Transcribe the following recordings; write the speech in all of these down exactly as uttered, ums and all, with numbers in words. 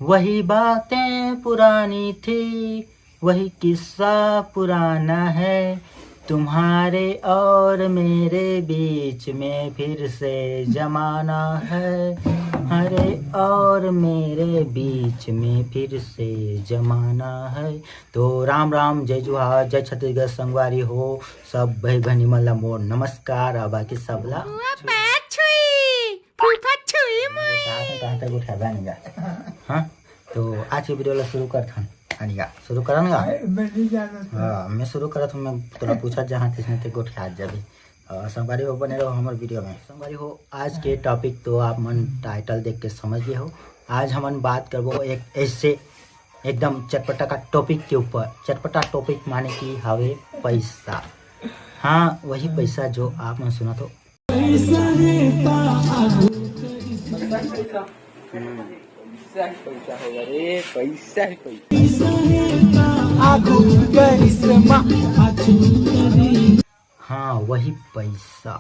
वही बातें पुरानी थी, वही किस्सा पुराना है। तुम्हारे और मेरे बीच में फिर से जमाना है, हमारे और मेरे बीच में फिर से जमाना है। तो राम राम, जय जोहार, जय छत्तीसगढ़ संगवारी हो। सब भाई बहनी मन ला मोर नमस्कार। अब बाकी सबला फूफा पैर छुई, फूफा छुई मुई। कहाँ से, कहाँ तक उठा बन गया? हाँ, तो आज के वीडियो ला शुरू करथन। आनिगा, शुरू करन गा। मैं, मैं नहीं जानत हूँ। हाँ, मैं शुरू करत हूँ, मैं तोला पूछत जहाँ तइसने ते गोठियात जाबे। अ, संगवारी हो, बने रहो हमर वीडियो में। संगवारी हो, आज के टॉपिक तो आप मन टाइटल देख के समझ गए हो। आज हमन बात करबो एक ऐसे एकदम चटपटा का टॉपिक के ऊपर। चटपटा टॉपिक माने कि हवे पैसा। हाँ, वही पैसा जो आप मन सुनत हो। पैसा है पैसा। हम्म, पैसा ही पैसा होगा रे, पैसा ही पैसा। आगू करिश्मा, आजू करिश्मा। हाँ, वही पैसा।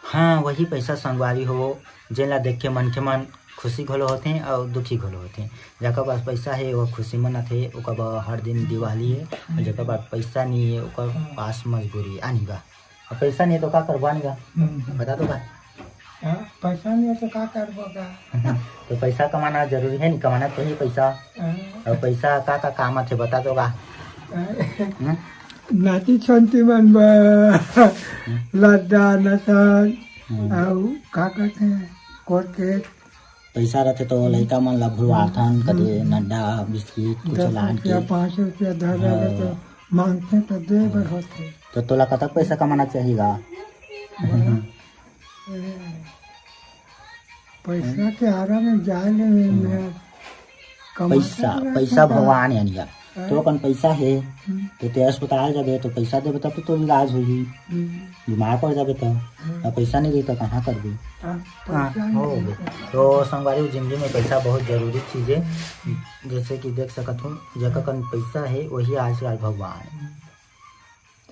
हाँ, वही पैसा संगवारी हो, जेन ला देख के मनखे मन खुशी घलो होथे अउ दुखी घलो होथे। जेकर पास पैसा हे, वो खुशी मनाथे, ओकर बर हर दिन दिवाली हे, अउ जेकर पास पैसा नहीं हे, ओकर पास मजबूरी हे। आनी गा, अब पैसा नहीं हे तो का करबो? आनी गा, हम्म। बता तो का। हाँ, पैसा नहीं हे तो का करबो का? तो पैसा कमाना जरूरी हे, नहीं कमाना तो ही पैसा। हाँ। अउ पैसा का का काम आथे, बता तो का? हाँ। हम्म? नाती छोंती मन बर लड्डा, नसन, हम्म। अउ का कहते हैं, कोरकेट। पैसा रथे तो लइका मन ला भुलवाथन, कदे नड्डा, बिस्किट, कुछ दस लान रुपया, के। पाँच रुपया धर रहे हाँ। तो मांगथे तो दे बर होथे। तो तोला कतक पैसा कमाना चाहिए गा? हाँ। पैसा के आरा में जाए ले मैं कमाता पैसा, रहता पैसा था। भगवान हे आनी गा। हाँ। तो अपन पैसा हे, हम्म। तो ते अस्पताल जाबे तो पैसा देबे तब तो तोर इलाज होही। हम्म। बीमार पड़ जाबे तो, हाँ। अब पैसा नहीं रही तो कहाँ करबे? हाँ, हाँ, पैसा नहीं हो रही गए। तो तो संगवारी, जिंदगी में पैसा बहुत जरूरी चीज हे। जैसे कि देख सकत हूँ, जेकर कन पैसा हे, वही आजकल भगवान हे। हम्म।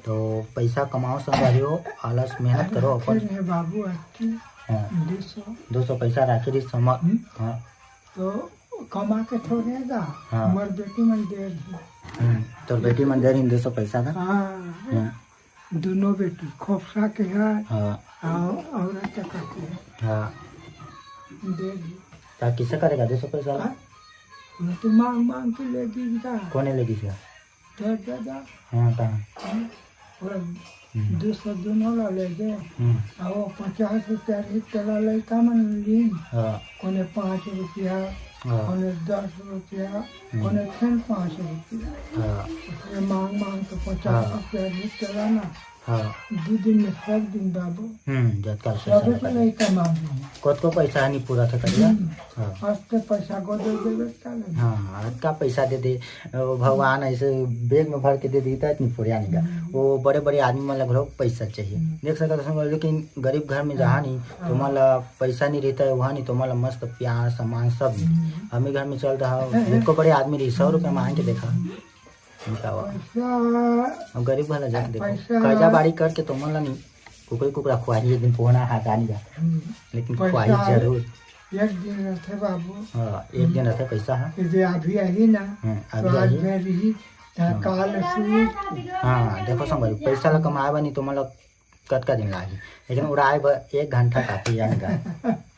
तो पैसा कमाओ संगवारी हो, आलस मेहनत करो अपन। राखे रहे बाबू आज की हाँ। दो सौ। दो सौ पैसा राखे रही समझ। हम्म। हाँ। तो कमा के थोड़े गा, हाँ। मोर बेटी मन दे रही। हम्म, तोर बेटी मन दे रही दो सौ पैसा था? हाँ। हम्म। दोनों बेटी, खोपसा के है, हाँ। और औरत के कहती है। हाँ। दे रही। ता किसे करेगा दो सौ पैसा? हाँ। वो तो मांग मांग के ले दी गा। कोने ले दी गा? दे दे दा। हाँ, कहाँ? हम्म। वो हम्म। दो सौ दोनों ला ले दे। हम्म। आ वो पचास रुपया रही तेला लइका मन लीन। हाँ। कोने पाँच रुपया, हाँ। कोने दस रुपया, हम्म। कोने फिर पाँच रुपया। हाँ। उसने मांग मांग के पचास हाँ। रुपया रही तेला ना। हाँ। दो दिन में सब दिन बाबू। हम्म, जतका पैसा सबे के लगा। लइका मांग मांग। कतको पैसा नहीं पूरा था करिया। हम्म। हाँ। आज तो पैसा को दे देवे चले। हाँ, अतका पैसा दे दे, ओ भगवान ऐसे बैग में भर के दे दी तो इतनी पुड़िया नहीं का। हम्म। वो बड़े-बड़े आदमी मन ला घलो पैसा चाहिए। हम्म। देख सकत हस, लेकिन गरीब घर में जहाँ नहीं, हाँ। तो मन ला पैसा नहीं रहता है, वहाँ नहीं, तो मन ला मस्त प्यार, सम्मान सब मिले। हम्म। अमीर घर में चल रहा हो, हाँ, हाँ। एक को बड़े आदमी रही, सौ रुपया मांग के देखा, बतावा। पैसा अब गरीब वाला जाके देखो, पैसा कर्जा बाड़ी करके तो मन ला नहीं, कुकरी कुकरा खुआही, एक दिन पोहना हाथ आ नहीं जा, हम्म। लेकिन पैसा खुआही जरूर। एक दिन रहते बाबू। हाँ, एक दिन रहते पैसा, हाँ। ये जे अभी आही ना, हम्म, तो अभी आज आही। में रही, तो हाँ। काल सूत। हाँ, देखो संगवारी, पैसा ला कमाए बर नहीं तो मतलब कतका दिन लागही, लेकिन उड़ाए बर एक घंटा काफी, जाने का।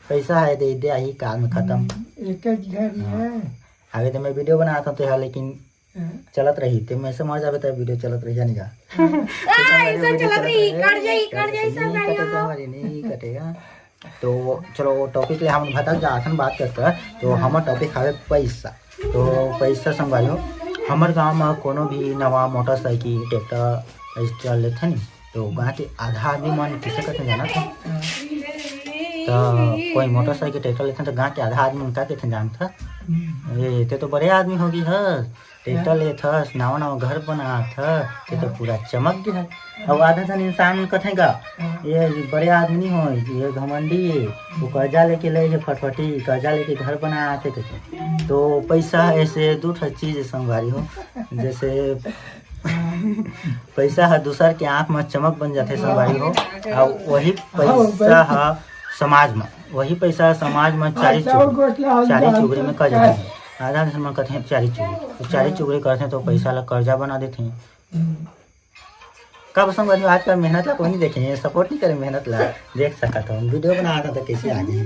पैसा है, दे दे, आही काल में खत्म। हम्म, एक एक घर हाँ। है। अभी तो मैं वीडियो बनात हूँ, तो है, लेकिन हाँ। चलत रही, ते मैं से मर जाबे, तो वीडियो चलत रही, जाने का। हाँ। तो आ, संगवारी ऐसा वीडियो चलत चलत रही, रहे, कट जाई, कट कट जाई, जाई, सब नहीं गाड़ी कटेगा हो। हमारी, नहीं कटेगा। तो चलो, वो टॉपिक ले हम भटक जाथन बात करते हैं। तो हाँ। हमर टॉपिक हवे पैसा। तो पैसा संगवारी हो, हमर गांव में कोनो भी नवा मोटरसाइकिल, ट्रैक्टर ऐसे चल लेथे नी, तो गांव के आधा आदमी मन किसे कथे जानत हे? हाँ। तो कोई मोटरसाइकिल, ट्रैक्टर लेथे तो गांव के आधा आदमी मन का कथे जानत हे? हम्म। ए, ते तो बड़े आदमी होगे हस, ट्रैक्टर हाँ। लेथस, नवा नवा घर बनाथस, ते तो हाँ। पूरा चमक गे हे। अब आधा झन इंसान मन कथे गा, हाँ। ये बड़े आदमी हो, ये घमंडी हे, वो कर्जा लेके ले हे फटफटी, कर्जा लेके घर बनाथे कथे। तो पैसा ऐसे दू ठो चीज हे संगवारी हो, जैसे पैसा ह दूसर के आंख में चमक बन जाथे संगवारी हो, अउ वही पैसा ह समाज में, वही पैसा ह समाज में चारी अच्छा, चुगरी, वो गोठिया चारी जान चुगरी में तो कज क्या? बन जाथे। आधा झन मन कथे चारी चुगरी, तो चारी चुगरी करथे तो पैसा ला कर्जा बना देथे। कब संगवारी हो, आजकल मेहनत ला कोई नहीं देखे, सपोर्ट नहीं करे मेहनत ला, देख सकत हो वीडियो बनात हो तो कैसे आ गई।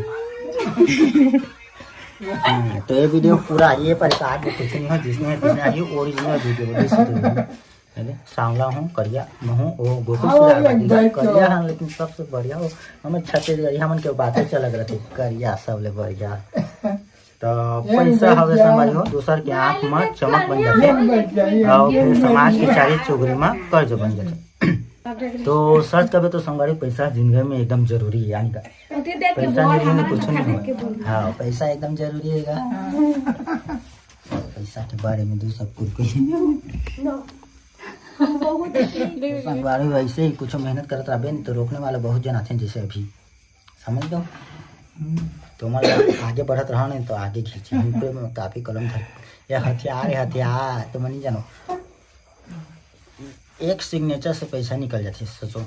हम्म, तो ये वीडियो पूरा ये प्रकार में कुछ नहीं हो, जिसने जिसने आई ओरिजिनल वीडियो देख सकते हो। है ना? सांवला हूँ, करिया महूँ, ओ गोकुल हाँ, सुधार एक बाजी ला, भाई करिया तो। हाँ, लेकिन सबसे बढ़िया हो, हमें छत्तीसगढ़ी हमन के बातें चलत रहते, करिया सबले बढ़िया। तो ये पैसा भाई हवे क्या? संगवारी हो, दूसर के आँख में चमक बन ये जाथे भाई क्या? ये और ये फिर भाई समाज के क्या? चारी चुगरी में कर्ज बन जाथे। तो सच कहे तो संगवारी, पैसा जिंदगी में एकदम जरूरी है, यानी का उठी देख के पैसा बोल, नहीं रहने हमारा कुछ माथा नहीं देख के होगा। बोल। हाँ, पैसा एकदम जरूरी है। हाँ। और पैसा के बारे में दो सब कुछ कुछ। नो। बहुत ही संगवारी, वैसे ही कुछ मेहनत करत रहबे न, तो रोकने वाला बहुत जन आथे, जैसे अभी समझ लो। हम्म। तो हमारे आगे बढ़त रहा नहीं तो आगे खींचे, हम पे में कापी कलम धर, ये हथियार है, हथियार तो मनी जानो। एक सिग्नेचर से पैसा निकल जाथे, सोचो।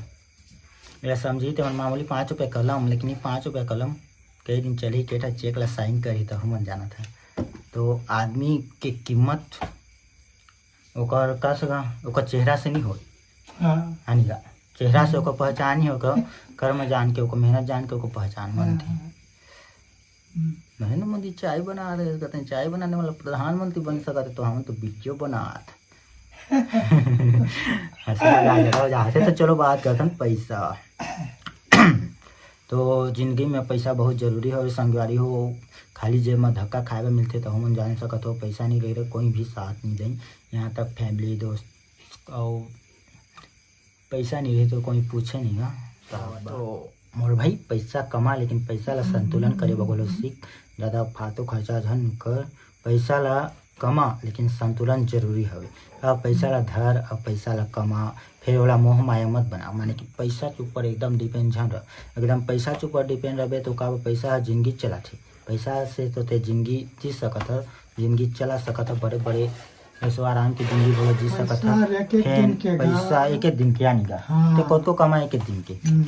ये समझी, ते मन मामूली पाँच रुपये कलम, लेकिन ये पाँच रुपये कलम कई दिन चलही, के ठा चेक ला साइन करही, तो हमन जानत है। तो आदमी के कीमत ओकर का सगा, ओकर चेहरा से नहीं होय। हाँ। आनी का चेहरा से ओकर पहचान ही, ओकर कर्म जान के, ओकर मेहनत जान के ओकर पहचान हाँ, बनथे। हाँ। हम्म। महेंद्र मोदी चाय बना रहे, कहते हैं, "चाय बनाने वाला प्रधानमंत्री बन सकत है, तो हम तो वीडियो बनात।" हंसी मजाक लगा हो जाते, तो चलो बात करते हैं पैसा। तो जिंदगी में पैसा बहुत जरूरी हो, संगवारी हो। खाली जेब में धक्का खाए बर मिलथे, तो हमन जान सकत हो, पैसा नहीं रहे, कोई भी साथ नहीं दे। यहाँ तक फैमिली, दोस्त और पैसा नहीं रही तो कोई पूछे नहीं ना। तो, तो मोर भाई, पैसा कमा, लेकिन पैसा ला संतुलन करे बर घलो सीख। ज़्यादा फालतू खर्चा झन कर। पैसा ला कमा, लेकिन संतुलन जरूरी हवे। अब पैसा ला धर, अब पैसा ला कमा, फिर ओला मोह माया मत बना। माने कि पैसा के ऊपर एकदम डिपेंड झन रह। एकदम पैसा के ऊपर डिपेंड रहबे तो का पैसा ह जिंदगी चलाथे। पैसा से तो ते जिंदगी जी सकत ह, जिंदगी चला सकत ह, बड़े बड़े ऐसो आराम की जिंदगी भला जी सकत पैसा ह। हर एक एक फेन दिन के पैसा गा। एक एक दिन के आनी गा। हाँ। ते कतको कमा एक एक दिन के। हम्म।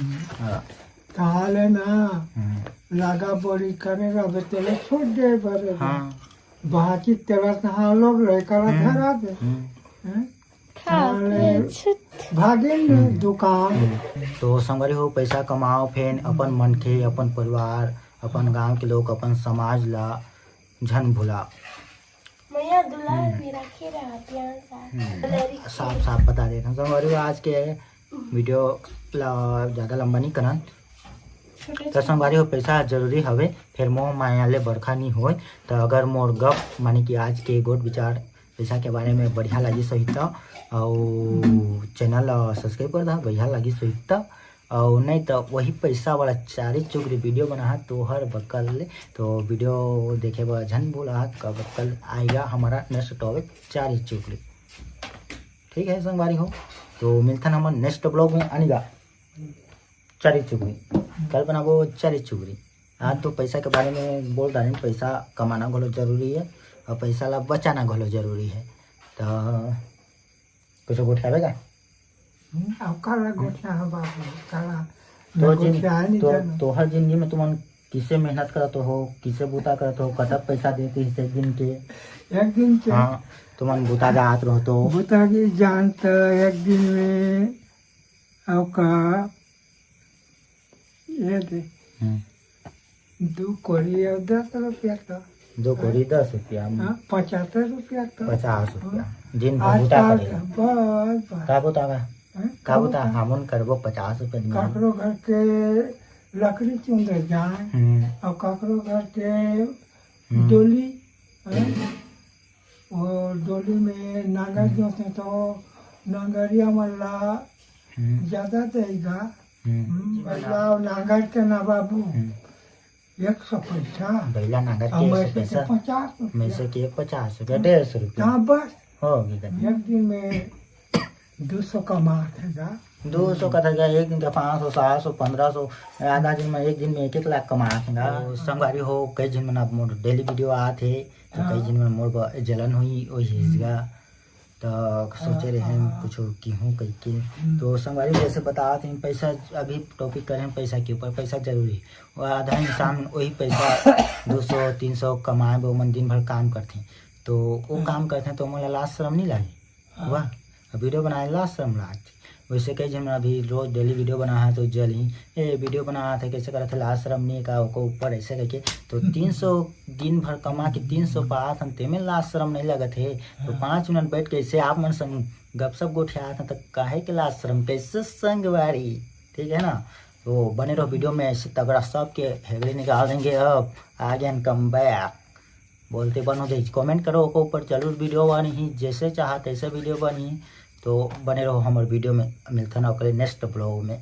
हाँ। ताले ना हम्म। लागा बड़ी करे रहबे तेला छोड़ दे बरे। हाँ। बाकी तेला तहाँ लोग रह करा हम्म। धरा दे। हम्म। हैं? खा ताले के छुट। भागे ने हम्म। दुकान। हम्म। तो संगवारी हो, पैसा कमाओ, फेन अपन मनखे, अपन परिवार, अपन गांव के लोग, अपन समाज ला झन भुला। मैया दुलार हम्म। में राखे रहा, प्यार सा। हम्म। दुलारी साफ साफ बता देत हन संगवारी हो, आज के वीडियो ला ज्यादा लंबा नहीं करन। छोटे तो छोटे संगवारी हो, पैसा जरूरी हवे, फिर मोह माया ले बरखा नहीं होय। तो अगर मोर गप माने कि आज के गोठ विचार पैसा के बारे में बढ़िया लागिस होही त, अउ चैनल ला सब्सक्राइब कर दा, बढ़िया लागिस होही त। अउ नहीं तो वही पैसा वाला चारी चुगरी वीडियो बना है तोहर बकल ले। तो वीडियो देखे बर झन भूला, कब कल आएगा हमारा नेक्स्ट टॉपिक चारी चुगरी। ठीक है संगवारी हो, तो मिलथन हमन नेक्स्ट ब्लॉग में। आनी गा चारी चुगरी, कल बनाबो चारी चुगरी। आज तो पैसा के बारे में बोल रहे हैं, पैसा कमाना घलो जरूरी है और पैसा ला बचाना घलो जरूरी है। तो कुछ गोठियावे का? हम्म, अब काला गोठिया है बाबू, काला तो मैं जिन-, गोठिया है नहीं तो, जानो। तोहर जिंदगी में तुमन किसे मेहनत करत हो, किसे बूता करत हो, कतक पैसा देते हिस एक दिन के? एक दिन के? हाँ, तुमन बूता जात रहो तो? बूता की जान तो एक दिन में अब का ये दे। हम्म। दू कोरी और दस रुपया तो। दो कोरी दस रुपया। हाँ, पचहत्तर रुपया तो। पचास रुपया। हाँ। दिन भर आज बूता काल करेला। बस, बस। का बूता का? हाँ? का बूता? बूता? हमन करबो पचास रुपया दिन में। ककरो घर के लकड़ी चुंदे जाए हम्म। और ककरो घर के हम्म। डोली, हाँ? वो डोली में नांगर हम्म। जोते तो नांगरिया मन ला हम्म। ज्यादा देगा। हम्म। हम्म, बइला और नांगर के ना बाबू, हम्म। एक सौ पैसा। बइला नांगर के और एक सौ पैसा। पचास रुपया। में से के पचास रुपया, डेढ़ सौ रुपया। हाँ, बस। हो गई कथी? एक दिन में दो सौ कमात है गा। दो सौ कथा गया, एक दिन का पाँच सौ, सात सौ, पन्द्रह सौ, आधा दिन में, एक दिन में एक एक लाख कमात है गा। तो संगवारी हो, कई झन मन अब मोर डेली वीडियो आत है, तो हाँ। कई झन मन मोर ब-, जलन हुई, वही हम्म। हिजगा। तो सोचे रहे हैं कुछ कीहूँ कहिके। तो संगवारी, जैसे बतात हन, पैसा, अभी टॉपिक करे हैं पैसा के ऊपर, पैसा जरूरी। वो आधा इंसान वही पैसा दो सौ तीन सौ कमाए बर ओमन दिन भर काम करथे, तो वो काम करथे तो ओमन ला लाज शरम नहीं लागे? वाह, अब वीडियो बनाए लाज शरम लागथे। वैसे कई झन अभी रोज डेली वीडियो बना है तो जल ही, ए वीडियो बना है, कैसे करत है, लाज शरम नहीं का ओकर ऊपर ऐसे करके। तो तीन सौ दिन भर कमा के तीन सौ पात हन, तेमे लाज शरम नहीं लगत है। तो पाँच मिनट बैठ के ऐसे आप मन संग गपशप गोठियात हन, तो काहे के लाज शरम, कैसे संगवारी? ठीक है ना? तो बने रहो वीडियो में, ऐसे तगड़ा सबके हेगड़ी निकाल देंगे। अब आ गया कम बैक। बोलते बनो दे, कमेंट करो ओकर ऊपर, जरूर वीडियो बनही, जैसे चाहा तैसे वीडियो बनही। तो बने रहो हमर वीडियो में, मिलथन ओकरे नेक्स्ट ब्लॉग में।